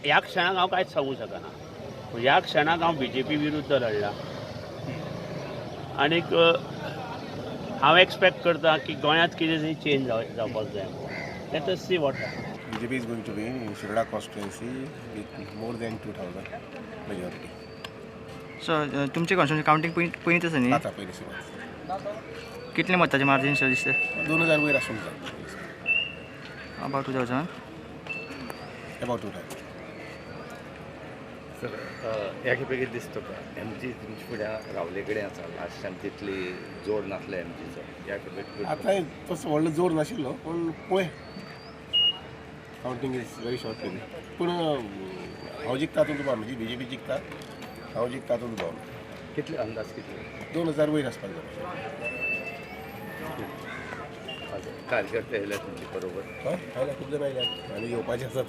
ह्या क्षणाक हांव कांयच सांगूं शकना. ह्या क्षणाक हांव बीजेपी विरुद्ध लढला आनीक हांव एक्सपेक्ट करता की गोंयांत कितें तरी चेंज जावपाक जाय. Let us see what. BJP is going to win in Shirda constituency with more than 2000 majority. So तुमचे कॉन्स्टिट्युन्सी कावंटींग पयलींच आसा न्ही? आता पयली सुरवात. कितले मतांचे मार्जीन शें दिसता? 2000 वयर आसूंक जाय. About 2000. About 2000. Sir, ह्या खेपे कितें दिसता तुका, एमजी तुमच्या फुड्या रावले कडेन आसा? लास्ट टायम तितली जोर नासलो एमजीचो, ह्या खेपे? आतां तसो व्हडलो जोर नाशिल्लो, पूण पळय, counting is very short period. पूण हांव जिखता तातूंत दुबाव, म्हणजे बीजेपी जिखता, हांव जिखता तातूंत दुबाव ना. कितले अंदाज कितले? 2000 वयर आसपाक जाय. कार्यकर्ते येयले तुमचे बरोबर? हय, आयल्या, खूब जाण आयल्या आनी येवपाचे आसात.